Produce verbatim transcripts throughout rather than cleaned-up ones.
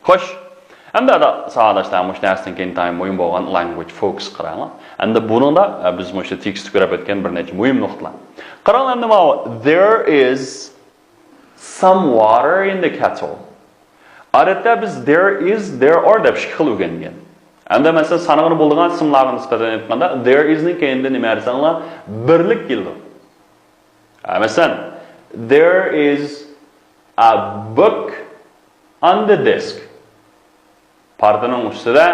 خوش. ئەمدى ئادا ساۋاقداشلار، مۇشۇ نەرسىدىن كېيىن تايىن مۇھىم بولغان language focus قاراڭلار. ئەمدى بۇنىڭدا، ئە، بىز مۇشۇ تېكىستتە كۆرۈپ ئۆتكەن بىر نەچچە مۇھىم نۇقتىلار. قاراڭلار ئەمدى ماۋۇ. There is some water in the kettle. ئادەتتە بىز there is، there are دەپ ئىككى خىل ئۆگەنگەن. ئەمدى مەسىلەن، سانىغىنى بولىدىغان ئىسىملارغا نىسبەتەن ئېيتقاندا، there is نىڭ كەينىدە نېمە دېسەڭلار، بىرلىك كېلىدۇ. ئە، مەسىلەن، there is a book on the desk. پارتىنىڭ ئۈستىدە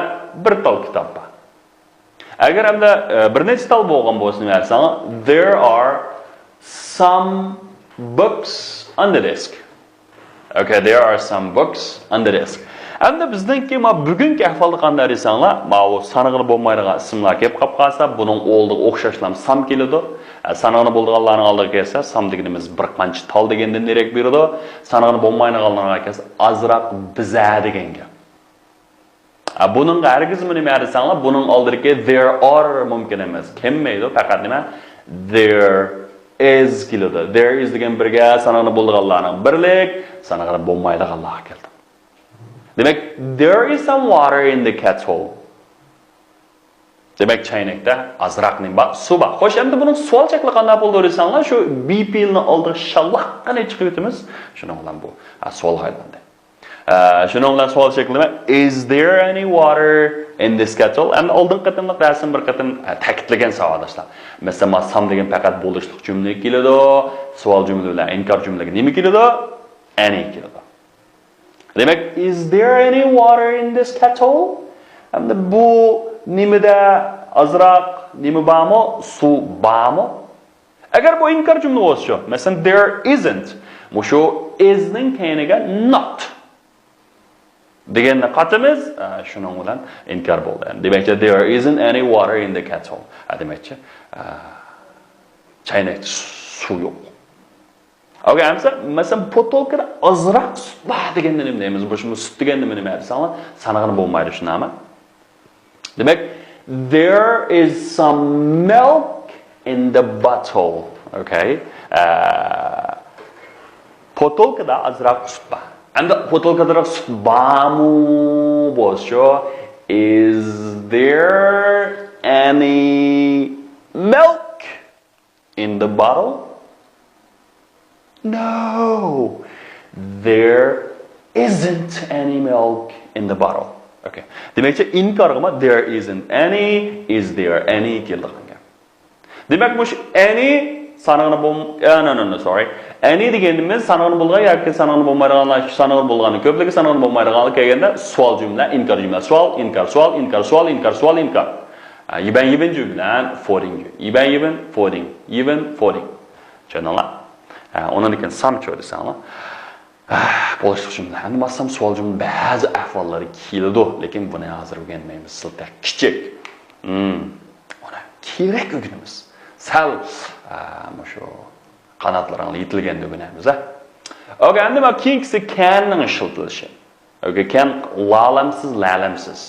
بىر تال كىتاب بار. ئەگەر ئەمدى، ئە، بىر نەچچە تال بولغان بولسا نېمە دېسەڭلار، there are some books on the desk. Okay, there are some books on the desk. ئەمدى بىزنىڭكى ما بۈگۈنكى ئەھۋالدا قانداق دېسەڭلار، ماۋۇ سانىغىلى بولمايدىغان ئىسىملار كېلىپ قاپ قالسا، بۇنىڭ ئالدىغا ئوخشاشلا سام كېلىدۇ. ئە، سانىغىلى بولىدىغانلارنىڭ ئالدىغا كەلسە، سام دېگىنىمىز بىر قانچە تال دېگەندىن دېرەك بېرىدۇ. سانىغىلى بولمايدىغانلارغا كەلسە، ئازراق بىزە دېگەن گەپ. ئە، بۇنىڭغا ھەرگىزمۇ نېمە دېسەڭلار، بۇنىڭ ئالدىدىكى there are مۇمكىن ئەمەس. كەلمەيدۇ، پەقەت نېمە؟ There is كېلىدۇ. There is دېگەن بىرگە سانىغىلى بولىدىغانلارنىڭ بىرلىك، سانىغىلى بولمايدىغانلارغا كەلدى. دېمەك، there is some water in the kettle. دېمەك، چاينەكتە ئازراق نېمە بار؟ سۇ بار. خوش، ئەمدى بۇنىڭ سوئال شەكلى قانداق بولىدۇ دېسەڭلار، شۇ be پېئىلنىڭ ئالدىغا شاللاققىنە چىقىۋېتىمىز. شۇنىڭ بىلەن بۇ، ھە، سوئالغا ئايلاندى. ئە، شۇنىڭ بىلەن سوئال شەكلى نېمە؟ Is there any water in this kettle? ئەمدى ئالدىنقى قېتىملىق دەرسىمۇ بىر قېتىم، ئە، تەكىتلىگەن ساۋاقداشلار. مەسىلەن، ما سام دېگەن پەقەت بولۇشلۇق جۈملىگە كېلىدۇ، سوئال جۈملە بىلەن ئىنكار جۈملىگە نېمە كېلىدۇ؟ Any كېلىدۇ. دېمەك، is there any water in this kettle? ئەمدى بۇ نېمىدە ئازراق نېمە بارمۇ؟ سۇ بارمۇ؟ ئەگەر بۇ ئىنكار جۈملە بولسىچۇ؟ مەسىلەن، there isn't. مۇشۇ is نىڭ كەينىگە not دېگەننى قاتىمىز، ئە، شۇنىڭ بىلەن ئىنكار بولدى. دېمەكچى، there isn't any water in the kettle. ئە، دېمەكچى، ئە، چاينەكتە سۇ يوق. ئوكەي، ئەمسە، مەسىلەن، پوتولكىدا ئازراق سۈت بار دېگەندە نېمە دەيمىز؟ بۇ سۈت دېگەندە نېمە دېسەڭلار، سانىغىنى بولمايدۇ، شۇنداقمۇ؟ دېمەك، there is some milk in the bottle. ئوكەي. ئە، پوتولكىدا ئازراق سۈت بار. ئەمدى پوتولكىدا سۈت بارمۇ بولسىچۇ؟ Is there any milk in the bottle? No, there isn't any milk in the bottle. ئوكەي. دېمەكچى، ئىنكارغىمۇ there isn't any, is there any كېلىدىغان گەپ. دېمەك، مۇشۇ any سانىغىنى بولم-، ئە، no, no, no, sorry. Any دېگىنىمىز سانىغىنى بولغان ياكى سانىغىنى بولمايدىغانلار، سانىغىنى بولغاننى كۆپلۈكى سانىغىنى بولمايدىغانلىقى كەلگەندە سوئال جۈملە، ئىنكار جۈملە، سوئال، ئىنكار، سوئال، ئىنكار، سوئال، ئىنكار، سوئال، ئىنكار. ئە، يىبەن يىبىن جۈملە، فودىڭ، يىبەن يىبىن، فودىڭ، يىبىن فودىڭ. چۈشەندىڭلار؟ ئە، ئۇنىڭدىن كېيىن سامچۇ دېسەڭلار. ئە، بولۇشلۇق جۈملە. ئەمدى ماسام سوئال جۈملە بەزى ئەھۋاللاردا كېلىدۇ، لېكىن بۇنى ھازىر ئۆگەنمەيمىز. سىل تەك كىچىك. ھىم. ئۇنى كېيىنرەك ئۆگىنىمىز. سەل، ئە، مۇشۇ قاناتلىرىڭلار يېتىلگەندە ئۆگىنەمىز، ھە. ئوكەي، ئەمدى مانا كېيىنكىسى كەننىڭ ئىشلىتىلىشى. ئوكەي، كەن لالەمسىز، لەلەمسىز.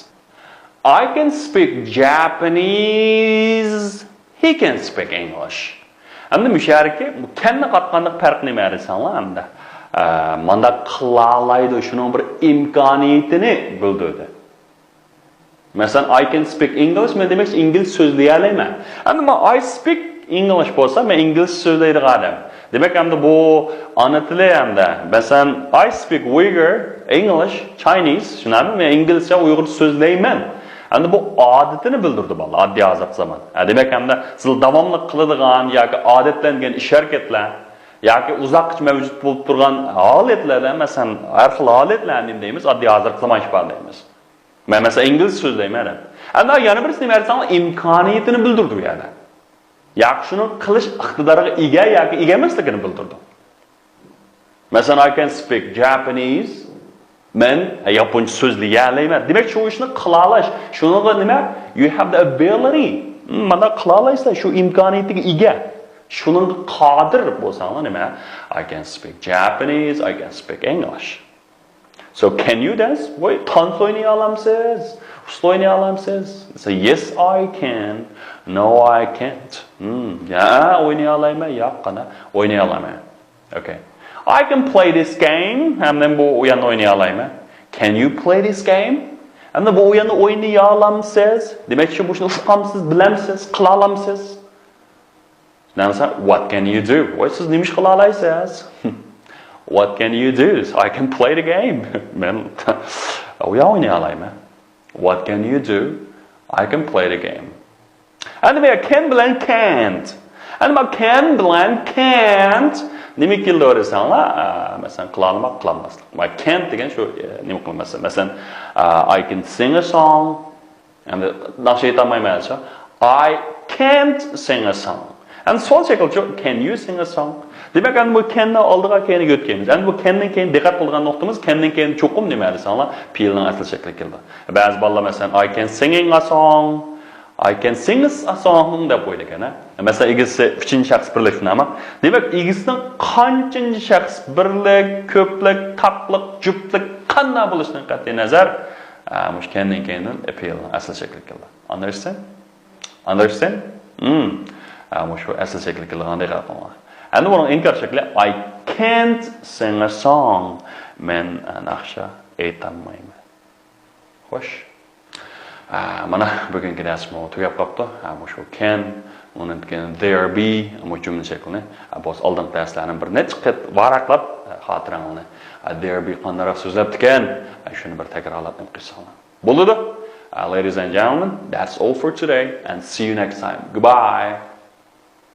I can speak Japanese, he can speak English. ئەمدى مۇشۇ يەردىكى بۇ كەننى قاتقاندىكى پەرق نېمە دېسەڭلار ئەمدى؟ ئە، مانداق قىلالايدۇ، شۇنىڭ بىر ئىمكانىيىتىنى بىلدۈردى. مەسىلەن، I can speak English، مەن دېمەكچى ئىنگلىز سۆزلىيەلەيمەن. ئەمدى مەن I speak English بولسا، مەن ئىنگلىز سۆزلەيدىغان ئادەم. دېمەك، ئەمدى بۇ ئانا تىلى ئەمدى. مەسىلەن، I speak Uyghur, English, Chinese، شۇنداقمۇ؟ مەن ئىنگلىزچە، ئۇيغۇرچە سۆزلەيمەن. ئەمدى بۇ ئادىتىنى بىلدۈرىدۇ بالىلار، ئاددىي ھازىرقى زامان. ھە، دېمەك، ئەمدى سىز داۋاملىق قىلىدىغان ياكى ئادەتلەنگەن ئىش-ھەرىكەتلەر ياكى ئۇزاققىچە مەۋجۇت بولۇپ تۇرغان ھالەتلەردە، مەسىلەن، ھەر خىل ھالەتلەرنى نېمە دەيمىز؟ ئاددىي ھازىرقى زامان ئىپادىلەيمىز. مەن، مەسىلەن، ئىنگلىز سۆزلەيمەن دەپ. ئەمدى يەنە بىرسى نېمە دېسەڭلار، ئىمكانىيىتىنى بىلدۈرىدۇ يەنە. ياكى شۇنىڭ قىلىش ئىقتىدارىغا ئىگە ياكى ئىگە ئەمەسلىكىنى بىلدۈرىدۇ. مەسىلەن، I can speak Japanese. مەن ياپونچە سۆزلىيەلەيمەن. دېمەك، شۇ ئىشنى قىلالاش. شۇنىڭغا نېمە؟ You have the ability. مم، مانا قىلالايسىلەر، شۇ ئىمكانىيىتىگە ئىگە. شۇنىڭغا قادىر بولساڭلار نېمە؟ I can speak Japanese, I can speak English. So, can you dance? ۋاي، تانسا ئوينىيالامسىز؟ ئۇسسۇل ئوينىيالامسىز؟ Say, yes, I can. No, I can't. Hmm, يا، ئوينىيالايمەن، ياق، قانا، ئوينىيالايمەن. Okay. I can play this game. ھەم مەن بۇ ئويۇننى ئوينىيالايمەن. Can you play this game? ئەمدى بۇ ئويۇننى ئوينىيالامسىز؟ دېمەكچى، مۇشۇنى ئۇقامسىز، بىلەمسىز، قىلالامسىز؟ دېسە، what can you do? ۋاي، سىز نېمە ئىش قىلالايسىز؟ What can you do? I can play the game. مەن ئويۇن ئوينىيالايمەن. What can you do? I can play the game. ئەمدى بۇ يەر can بىلەن can't. ئەمدى بۇ can بىلەن can't نېمە كېلىدۇ دېسەڭلار، ئە، مەسىلەن، قىلالماق، قىلالماسلىق. مانا can't دېگەن شۇ، ئە، نېمە قىلماسلىق. مەسىلەن، ئە، I can sing a song. ئەمدى ناخشا ئېيتالمايمەن دېسە، I can't sing a song. ئەمدى سوئال شەكلىچۇ، can you sing a song? دېمەك، ئەمدى بۇ can نى ئالدىغا كەينىگە يۆتكەيمىز. ئەمدى بۇ can نىڭ كەينىدە دىققەت قىلىدىغان نۇقتىمىز، can نىڭ كەينىدە چوقۇم نېمە دېسەڭلار، پېئىلنىڭ ئەسلى شەكلى كېلىدۇ. بەزى بالىلار، مەسىلەن، I can singing a song. I can sing a song دەپ قويىدىكەن، ھە. مەسىلەن، ئىگىسى ئۈچىنچى شەخس بىرلىك نامى. دېمەك، ئىگىسىنىڭ قانچىنچى شەخس بىرلىك، كۆپلۈك، تاقلىق، جۈپلۈك، قانداق بولۇشىدىن قەتئىينەزەر، ئە، مۇشۇ can نىڭ كەينىدىن پېئىلنىڭ ئەسلى شەكلى كېلىدۇ. Understand? Understand? ھىم. ئە، مۇشۇ ئەسلى شەكلى كېلىدىغان دىققەت قىلىڭلار. ئەمدى بۇنىڭ ئىنكار شەكلى، I can't sing a song. مەن، ئە، ناخشا ئېيتالمايمەن. خوش. ئە، مانا بۈگۈنكى دەرسمۇ تۈگەپ قاپتۇ. ئە، مۇشۇ can، ئۇنىڭدىن كېيىن there be، مۇ جۈملە شەكلىنى. ئە، بولسا ئالدىنقى دەرسلەرنى بىر نەچچە قېت ۋاراقلاپ، ئە، خاتىرەڭلارنى. ئە، there be قانداقراق سۆزلەپتىكەن؟ ئە، شۇنى بىر تەكرارلاپ ئوقۇساڭلار. بولىدۇ. ئە، ladies and gentlemen, that's all for today and see you next time. Goodbye.